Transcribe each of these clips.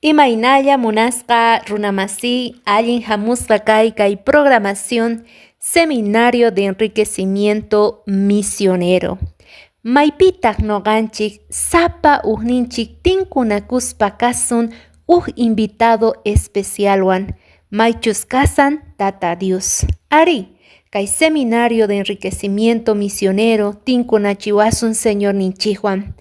Imaynalla munasqa runamasiy, allin hamusqa kay kay programación Seminario de Enriquecimiento Misionero. Maypitaq noqanchik sapa ujninchik tinkunakuspa kasun uj invitado especialwan, maychus kasan Tata Dios. Ari, kay Seminario de Enriquecimiento Misionero tinkunachiwasun Señorninchikwan,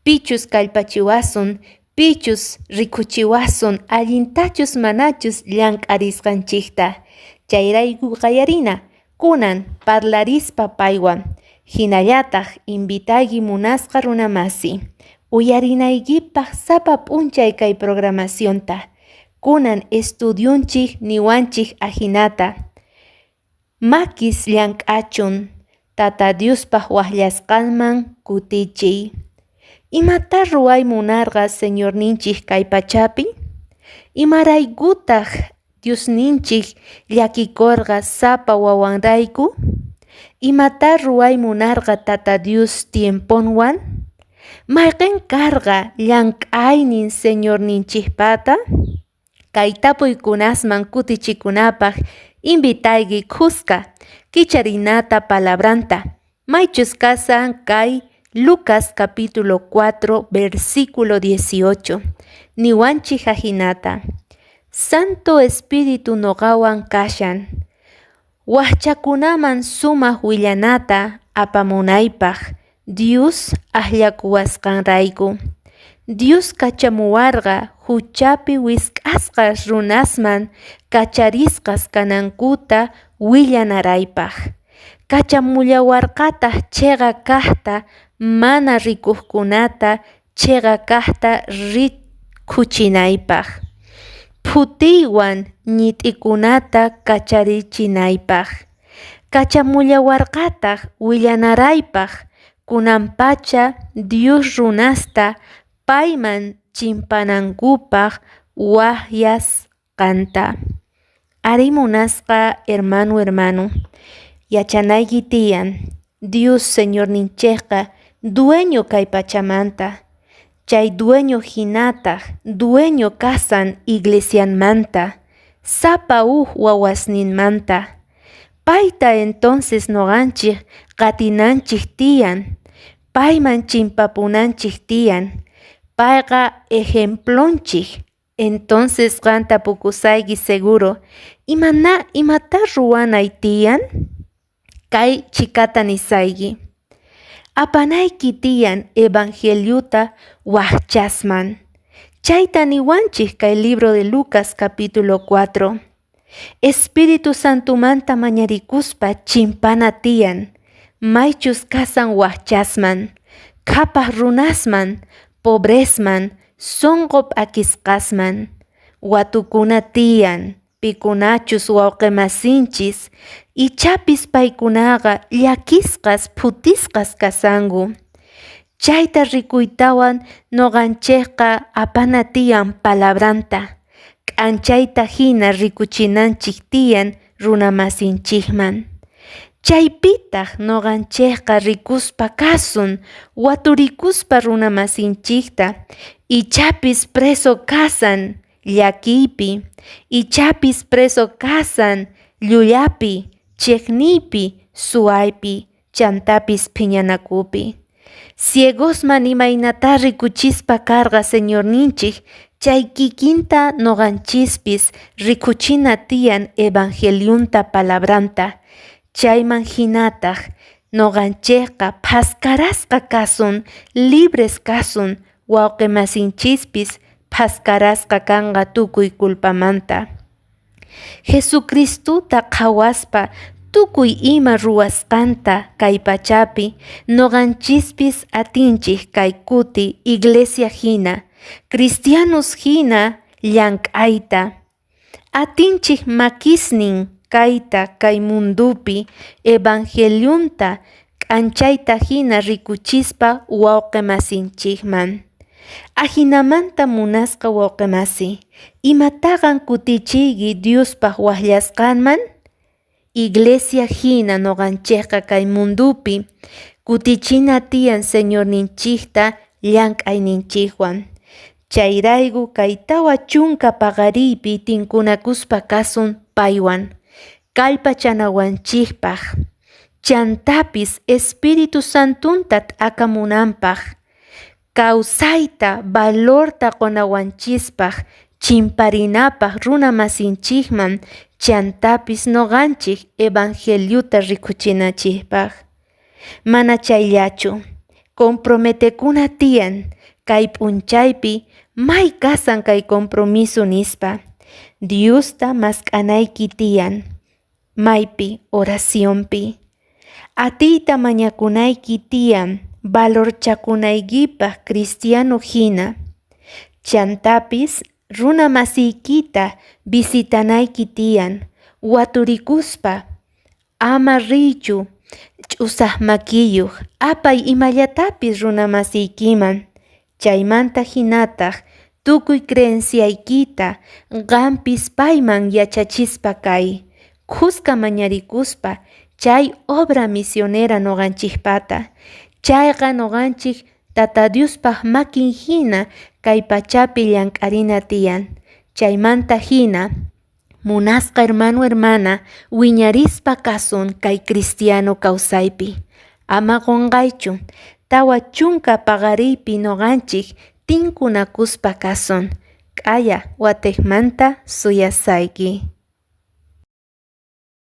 pichus kallpachiwasun, pichus rikuchiwasun allintachus manachus llank'arisqanchikta. Chayrayku qallarina kunan parlarispa paywan. Hinallataq invitayki munasqa runamasi, uyarinaykipaq sapa p'unchay kay programacionta. Kunan estudionchik niwanchik ajinata. Makis llank'achun, Tata Diospaq waqllasqanman kutichiy. Imata ruway munarqa Señorninchik kay pachapi? Imaraykutaq Diosninchik llakikurqa sapa wawanrayku? Imata ruway munarqa Tata Dios tiemponwan? Mayqin karqa llank'aynin Señorninchikpata? Kay tapuykunasman kutichikunapaq invitayki khuska kicharinata palabranta. Maychus kasan kay Lucas capítulo 4 versículo 18. Niwanchik ajinata. Santo Espíritu noqawan kashan. Wajchakunaman sumaq willanata apamunaypaq Dios akllakuwasqanrayku. Dios kachamuwarqa huchapi wisk'asqas runasman kacharisqas kanankuta willanaraypaq. Kachamullawarqataq chiqa kaqta mana rikuqkunata chiqa kaqta rikuchinaypaq. Phutiywan ñit'ikunata kacharichinaypaq. Kachamullawarqataq willanaraypaq kunanpacha Dios runasta payman chimpanankupaq waqyasqanta. Ari munasqa hermano, hermano, yachanayki tiyan Dios Señorninchikqa dueño kay pachamanta, chay dueño hinataq dueño kasan iglesianmanta, sapa uj wawasninmanta. Payta entonces noqanchik qatinanchik tiyan, payman chimpapunanchik tiyan, payqa ejemplonchik. Entonces qan tapukusayki seguro, imana imata ruwanay tiyan? Kay chikata nisayki. Apanayki tiyan evangeliuta wajchasman. Chayta niwanchik kay libro de Lucas capítulo 4. Espíritu Santumanta mañarikuspa chimpana tiyan, maychus kasan wajchasman, qhapaq runasman, pobresman, sunqu p'akisqasman. Watukuna tiyan, pikunachus wawqimasinchis, ichapis paykunaqa llakisqas phutisqas kasanku. Chayta rikuytawan noqanchikqa apana tiyan palabranta, k'anchayta hina rikuchinanchik tiyan runamasinchikman. Chaypitaq noqanchikqa rikuspa kasun, waturikuspa runamasinchikta, ichapis preso kasan llakiypi, ichapis preso kasan llullapi, chiqniypi, suwaypi, chantapis phiñanakupi. Ciegosman imaynata rikuchispa karqa Señorninchik, chay kikinta noqanchispis rikuchina tiyan evangeliunta palabranta. Chayman hinataq noqanchikqa phaskarasqa kasun, libres kasun, wawqimasinchispis phaskarasqa kanqa tukuy culpamanta. Jesucristuta qhawaspa tukuy ima ruwasqanta kay pachapi noqanchispis atinchik kay kuti iglesia hina, cristianos hina llank'ayta. Atinchik makisnin kayta kay mundupi evangeliunta k'anchayta hina rikuchispa wawqimasinchikman. Ajinamanta munasqa wawqimasi, imataqan kutichiyki Diospaq waqllasqanman? Iglesia hina noqanchikqa kay mundupi kutichina tiyan Señorninchikta llank'ayninchikwan. Chayrayku kay 40 paqariypi tinkunakuspa kasun paywan, kallpachanawanchikpaq, chantapis Espíritu Santunta t'akamunanpaq, kawsayta valorta qunawanchispaq chimparinapaq runa masinchikman chantapis nuqanchik evangeliota rikuchinachikpaq. Mana chayllachu, comprometekuna tiyan kay p'unchaypi may kasan kay compromiso nispa, Diosta mask'anayki tiyan, maypi oracionpi. Atiyta mañakunayki tiyan valorchakunaykipaq cristiano hina. Chantapis runa masiykita visitanayki tiyan, waturikuspa, ama riychu ch'usaq makiyuq, apay imallatapis runa masiykiman. Chaymanta hinataq tukuy creenciaykita qampis payman yachachispa kay, khuska mañarikuspa chay obra misionera nuqanchikpata, chayqa nuqanchik Tata Diospaq makin hina kay pachapi llank'arina tiyan. Chaymanta hina munasqa hermano hermana wiñarispa kasun kay cristiano kawsaypi. Ama qunqaychu 40 paqariypi nuqanchik tinkunakuspa kasun. K'aya watiqmanta suyasayki.